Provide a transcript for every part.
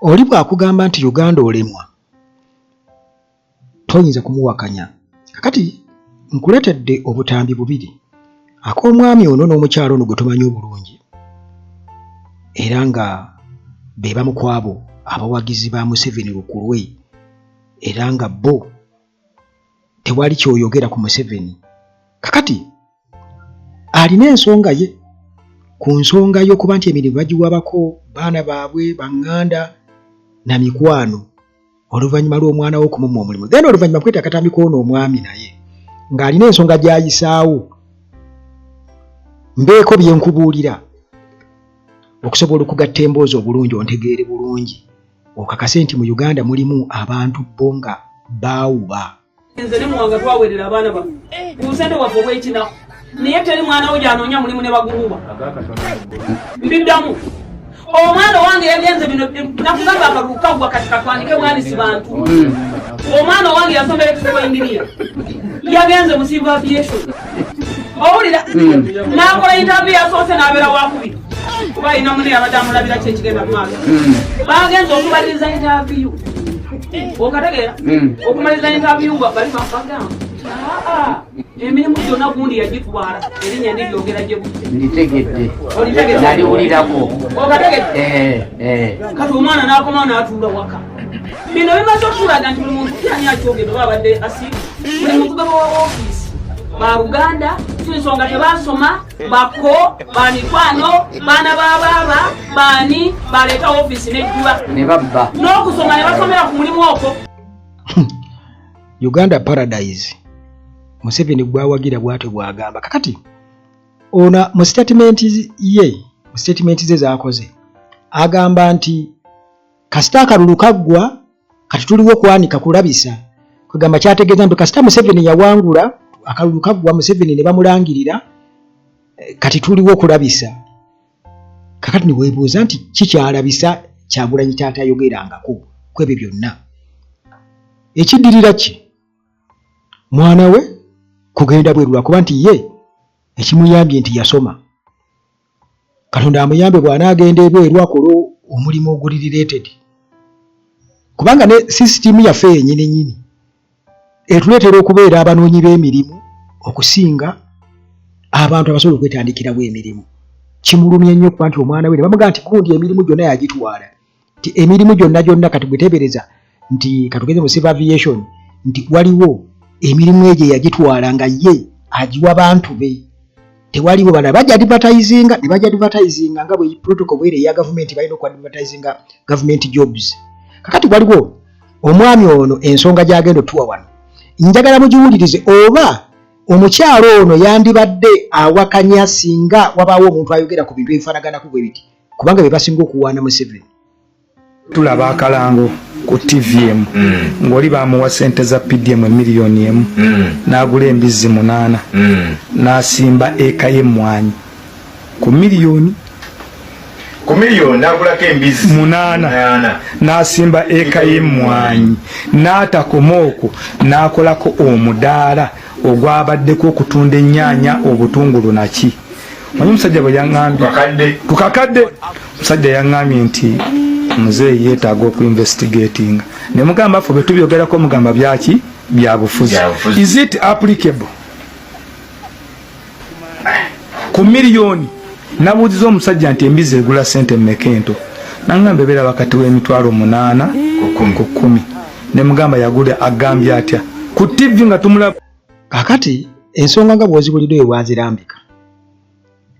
Oli bw'akugamba nti Uganda olemwa toyinza kumuwakanya. Kakati nkuleetedde obutambi bubiri, ak'omwami ono n'omukyala ono gwe tumanyi obulungi era nga be bamu ku abo abawagizi ba Museveni lukulwe era nga bo tewali kyoyogera ku Museveni. Kakati alina ensonga ye ku nsonga y'okuba nti emirimu bagiwabako baana baabwe banganda na mikwano oluvannyuma lw'omwana we okumumma omulimu then oluvannyuma kweta akatambi k'ono omwami naye ng'alina ensonga gy'ayisaawo mbeeko bye nkubuulira okusobola okugatta emboozi obulungi ontegeere bulungi okakase nti mu Uganda mulimu abantu bo nga baawuba. Nze ne Muwanga twawerera abaana baffe ku busente bwaffe obw'ekinaku, naye teri mwana wo gy'anoonya mulimu ne baguwuba. Mbiddamu, omwana owange yagenze bino nakugamba akalulu kaggwa kati katwandike bwanisi bantu. Omwana owange yasoma electrical engineer, yagenze mu civil aviation, owulira n'akola interview yasoose n'abeera wakubiri kuba alina mune yabadde amulabira ki ekigenda mu maaso. Bagenze okumaliriza interview, okategeera, okumaliriza interview nga bali bagamba aa emirimu gyonna gundi yagitwala, erinnya ndiryogera gye bujja. Nditegedde. Olitegedde? Naliwulirako. Okategedde? Eh. Kati omwana n'akomawo n'atuula waka. Bino bimaze okutulaga nti buli muntu tyani akyogedde oba abadde asiibu, buli muntu gwe bawa ofiisi baluganda, kinsonga tebasoma, bako bamikwano, baana ba baaba baani baleeta ofiisi nejjula. Ne babba. N'okusoma ne basomera ku mulimu okwo. Uganda Paradise Museveni gwawagira bw'atyo bw'agamba. Kakati ono mu sitatimenti ye, mu sitatimenti ze z'akoze, agamba nti kasita akalulu kaggwa kati tuliwo kwanika kulabisa. Kugamba kyategeeza nti kasita Museveni yawangula, akalulu kaggwa, Museveni ne bamulangirira, kati tuliwo kulabisa. Kakati ne weebuuza nti kikyalabisa Kyagulanyi kyatayogerangako ku ebyo byonna. Ekiddirira ki? Mwana we kugenda bweru lwakuba nti ye ekimuyambye nti yasoma. Katonda amuyambe bw'anaagenda ebweru akole omulimu oguli related, kubanga ne sisitiimu yaffe yennyini nnyini etuleetera okubeera abanoonyi b'emirimu okusinga abantu abasobola okwetandikirawo emirimu. Kimulumye nnyo okuba nti omwana we ne bamugamba nti gundi emirimu gyonna yagitwala, nti emirimu gyonna gyonna kati gweteebereza nti katugeze mu civil aviation nti waliwo emirimu egyo eyagitwala nga ye agiwa bantu be, tewaliwo balala bajja advertisinga ne bajja advertisinga nga bwe protocol bwere eya gavumenti balina oku advertisinga government jobs. Kakati waliwo omwami ono ensonga gy'agenda otuwa wano, njagala mugiwulirize oba omukyalo ono yandibadde awakanya singa wabaawo omuntu ayogera ku bintu ebifaanaganaku bwe biti, kubanga be basinga okuwaana Museveni. Tulaba akalango ku TV emu ng'oli bamuwa sente za PDM 1 million n'agula embizzi 8 n'asimba eka y'emmwanyi ku miliyoni. Ku miliyoni n'agulako embizzi 8. 8. N'asimba eka y'emmwanyi, n'atakoma okwo, n'akolako omudaala ogwabaddeko okutunda ennyaanya, obutungulu naki. Manyi omusajja bwe yaŋŋambye Kakadde. Tukakadde. Omusajja yaŋŋambye nti muzeeyi yeetaaga okuinvestigatinga, ne mugamba ffe bwe tubyogerako mugamba byaki, byabufuzi. Byabufuzi. Is it applicable ku miliyoni? Nabuuziza omusajja nti embizi egula sente mmeka ento, nangamba ebeera wakati w'emitwalo 8 ku 10. Ku 10. Ne mugamba yagula agambye atya ku TV nga tumulaba. Kaakati ensonga nga bw'ozibulidde oyo bw'azirambika,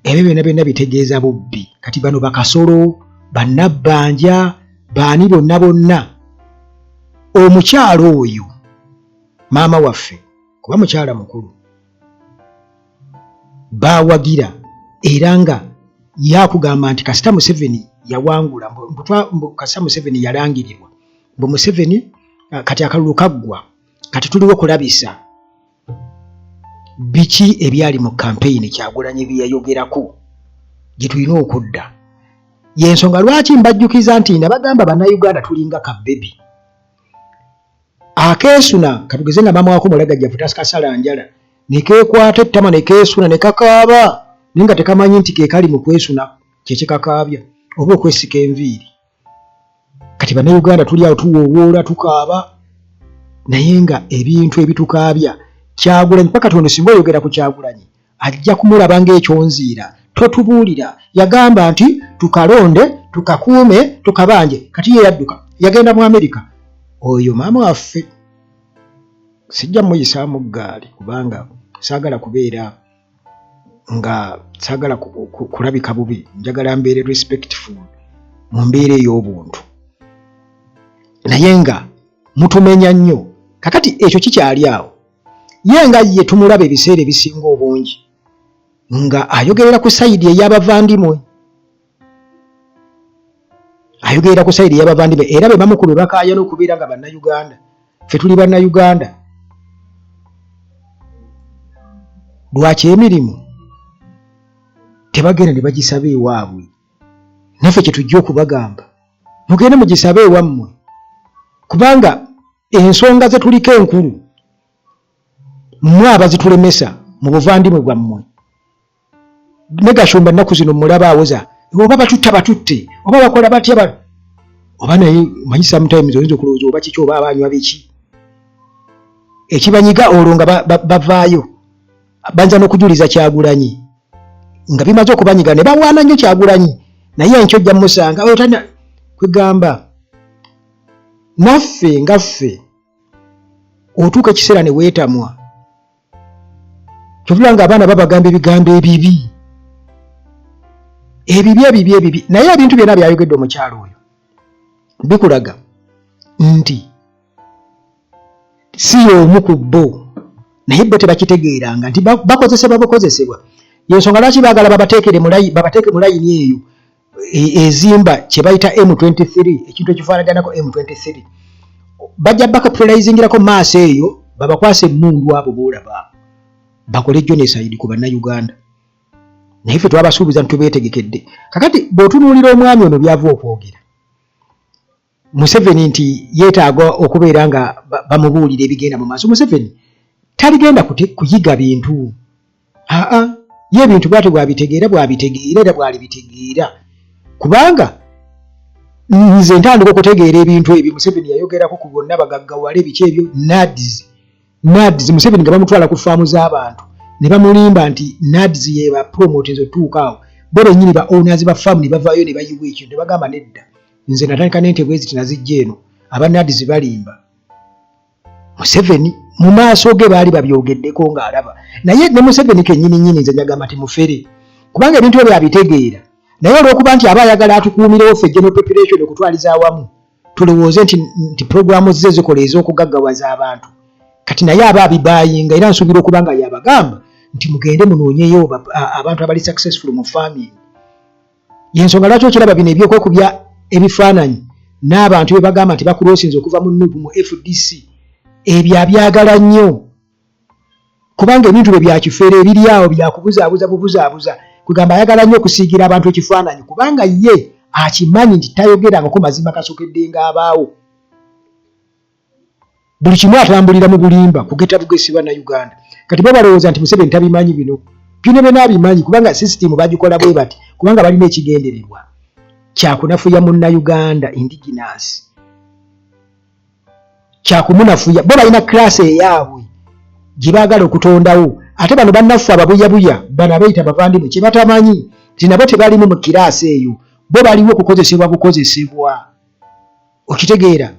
ebyo byonna byonna bitegeeza bubbi. Kati bano bakasolo bannabbanja baani bonna bonna, omukyalo oyo maama waffe kuba mukyala mukulu bawagira era nga yakugamba nti kasita Museveni yawangula, mbu kasita Museveni yalangirirwa, mbu Museveni kati akalulu kaggwa, kati tuliwo kulabisa. Biki ebyali mu kampeyini Kyagulanyi bye yayogerako gye tulina okudda? Yensonga lwaki mbajjukiza nti nabagamba Bannayuganda tulinga kabebi akeesuna. Katugeze nga maama wako mulagajjavu, tasikasala njala, nekeekwata ettama nekeesuna ne kakaaba, naye nga tekamanyi nti ke kali mu kwesuna kyekikakaabya oba okwesika enviiri. Kati bannayuganda tuli awo tuwoowoola tukaaba, naye nga ebintu ebitukaabya Kyagulanyi paka tono. Singa oyogera ku Kyagulanyi ajja kumulaba ng'ekyonziira. Totubuulira, yagamba nti tukalonde, tukakuume, tukabanje. Kati ye yadduka yagenda mu Amerika. Oyo maama waffe sijja muyisaamu ggaali kubanga saagala kubeera nga saagala kulabika bubi, njagala mbeere respectful mu mbeera ey'obuntu, naye nga mutumenya nnyo. Kakati ekyo kikyali awo, ye nga ye tumulaba ebiseera ebisinga obungi nga ayogerera ku side ey'abavandimwe, ayogerera ku side ey'abavandimwe, era be bamu ku be bakaayana okubeera nga Bannayuganda. Ffe tuli Bannayuganda, lwaki emirimu tebagenda ne bagisaba ewaabwe? Naffe kye tujja okubagamba, mugende mugisabe ewammwe, kubanga ensonga ze tuliko enkulu mmwe abazitulemesa mu buvandimwe bwammwe. Ne Gashumba ennaku zino mulaba awoza oba batutta batutte oba bakola batya oba, naye manyi sometimes oyinza okulowooza oba kiki oba abanywa biki ekibanyiga, olwo nga bavaayo banza n'okujuliza Kyagulanyi nga bimaze okubanyiga ne bawaana nnyo Kyagulanyi, naye enkyo ojja musanga oyo tana kwegamba. Naffe nga ffe otuuka ekiseera ne weetamwa, kyovula nga abaana babagamba ebigambo ebibi ebibi ebibi ebibi, naye ebintu byonna byayogedde omukyalo oyo bikulaga nti si y'omu ku bo, naye bo tebakitegeeranga nti bakozesebwa bukozesebwa. Yensonga lwaki baagala babateekere babateeke mu layini eyo ezimba kye bayita M23, ekintu ekifaanaganako M23. Bajja bakapitalizingirako maaso eyo, babakwase emmundu abo boolaba bakole genocide ku Bannayuganda, naye ffe twabasuubiza nti tubeetegekedde. Kakati bw'otunuulira omwami ono byava okwogera Museveni nti yeetaaga okubeera nga bamubuulira ebigenda mu maaso, Museveni taligenda kuyiga bintu. Aa, ye ebintu bwatyo bwabitegeera, bwabitegeera era bwalibitegeera, kubanga nze ntandika okutegeera ebintu ebyo Museveni yayogerako ku bonna bagaggawale biki ebyo NAADS NAADS. Museveni nga bamutwala ku faamu z'abantu ne bamulimba nti NAADS yeba promotinze otuuka awo, bo bennyini ba owners ba faamu ne bavaayo ne bayiwa ekintu ne bagamba nedda, nze natandika n'ente bweziti nazijja eno, aba NAADS balimba. Museveni mu maaso ge baali babyogeddeko ng'alaba, naye ne Museveni kennyini nnyini nze njagamba nti mufere, kubanga ebintu ebyo abitegeera, naye olw'okuba nti aba ayagala atukuumirewo ffe general population okutwaliza awamu tulowooze nti puroguramu ze zikola ez'okugaggawaza abantu, kati naye aba abibayinga. Era nsuubira okuba nga yabagamba nti mugende munoonyeyo abantu abali successful mu farming. Yensonga lwaki okiraba bino ebyokwekubya ebifaananyi n'abantu bye bagamba nti bakuloosinze okuva mu NUP, mu FDC, ebyo abyagala nnyo, kubanga ebintu bye byakifeera ebiri awo byakubuzaabuza bubuzaabuza. Kwegamba ayagala nnyo okusiigira abantu ekifaananyi, kubanga ye akimanyi nti tayogerangako mazima kasokedde ng'abaawo. Buli kimu atambulira mu bulimba, kugeta bugesi Bannayuganda. Kati bo balowooza nti Museveni tabimanyi bino byona byona, abimanyi, kubanga sisitimu bagikola bwe bati kubanga balina ekigendererwa kyakunafuya Munnayuganda indigenous, kyakumunafuya. Bo balina class eyaabwe gye baagala okutondawo, ate bano bannaffe ababuyabuya bano abeeyita bavandimwe kye batamanyi nti nabo tebalimu mu kiraasi eyo, bo baliwo okukozesebwa bukozesebwa. Okitegeera,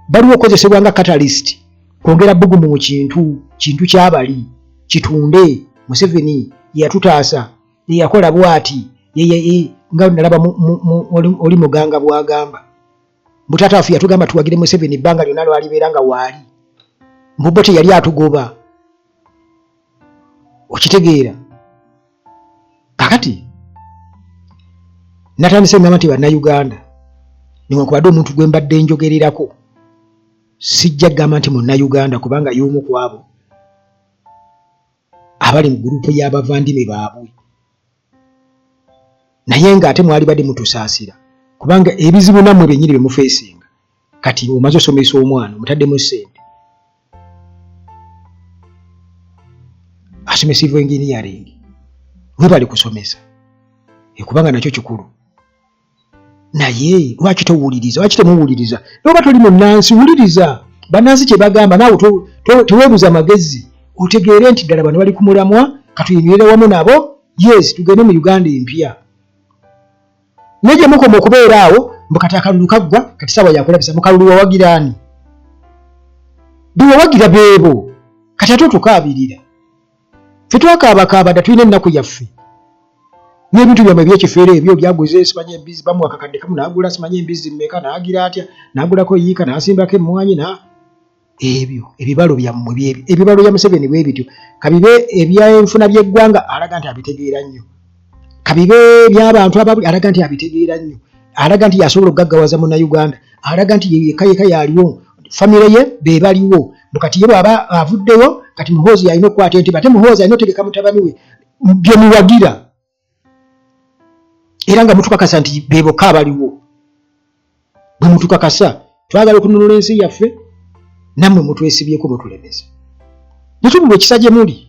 baliwo okukozesebwa nga catalyst kwongera bbugumu mu kintu kyabali kitunde. Museveni yeyatutaasa, yeyakola bwati, nga nalaba oli muganga bwagamba mbu taata waffe yatugamba tuwagire Museveni ebbanga lyonna lwalibeera nga waali, mbu bo teyali atugoba. Okitegeera, kakati natandise ngamba nti Bannayuganda, newankubadde omuntu gwe mbadde njogererako sijja kugamba nti Munnayuganda, kubanga y'omu ku abo abali mu gurupu y'abavandime baabwe, naye ng'ate mwali badde mutusaasira, kubanga ebizibu nammwe byennyini bye mufeesinga. Kati omaze osomesa omwana, omutaddemu ssente, asome civil engineering, webale kusomesa, ekubanga nakyo kikulu. Naye lwaki towuliriza? Lwaki temuwuliriza? Noba toli munnansi, wuliriza bannansi kye bagamba, naawe teweebuza magezi otegeere nti ddala bano bali ku mulamwa, katuyimirire wamu nabo, yes, tugende mu Uganda empya. Naye gye mukoma okubeera awo mbu kati akalulu kaggwa, kati saawa yakulabisa mukalulu wawagira ani? Bewawagira beebo, kati ate otukaabirira. Ffe twakaabakaaba dda, tulina ennaku yaffe n'ebintu byammwe ebyekifeero ebyo byaguze, simanyi embizi bamuwa akakadde kamu n'agula simanyi embizi mmeka, n'agira atya, n'agulako yiika, n'asimbako emmwanyi na ebyo ebibalo byammwe byebyo. Ebibalo bya Museveni bwe bityo, kabibe ebyenfuna by'eggwanga alaga nti abitegeera nnyo, kabibe ebyabantu ababuli alaga nti abitegeera nnyo, alaga nti yasobola okugaggawaza Munnayuganda, alaga nti ye yekka yekka yaliwo, famire ye be baliwo, mbu kati ye bw'aba avuddeyo kati Muhoozi yalina okukwata entebe, ate Muhoozi alina otegeka mutabani we bye muwagira era nga mutukakasa nti be bokka abaliwo. Bwe mutukakasa twagala okununula ensi yaffe, nammwe mutwesibyeko mutulemesa ne tubulwa ekisa gye muli.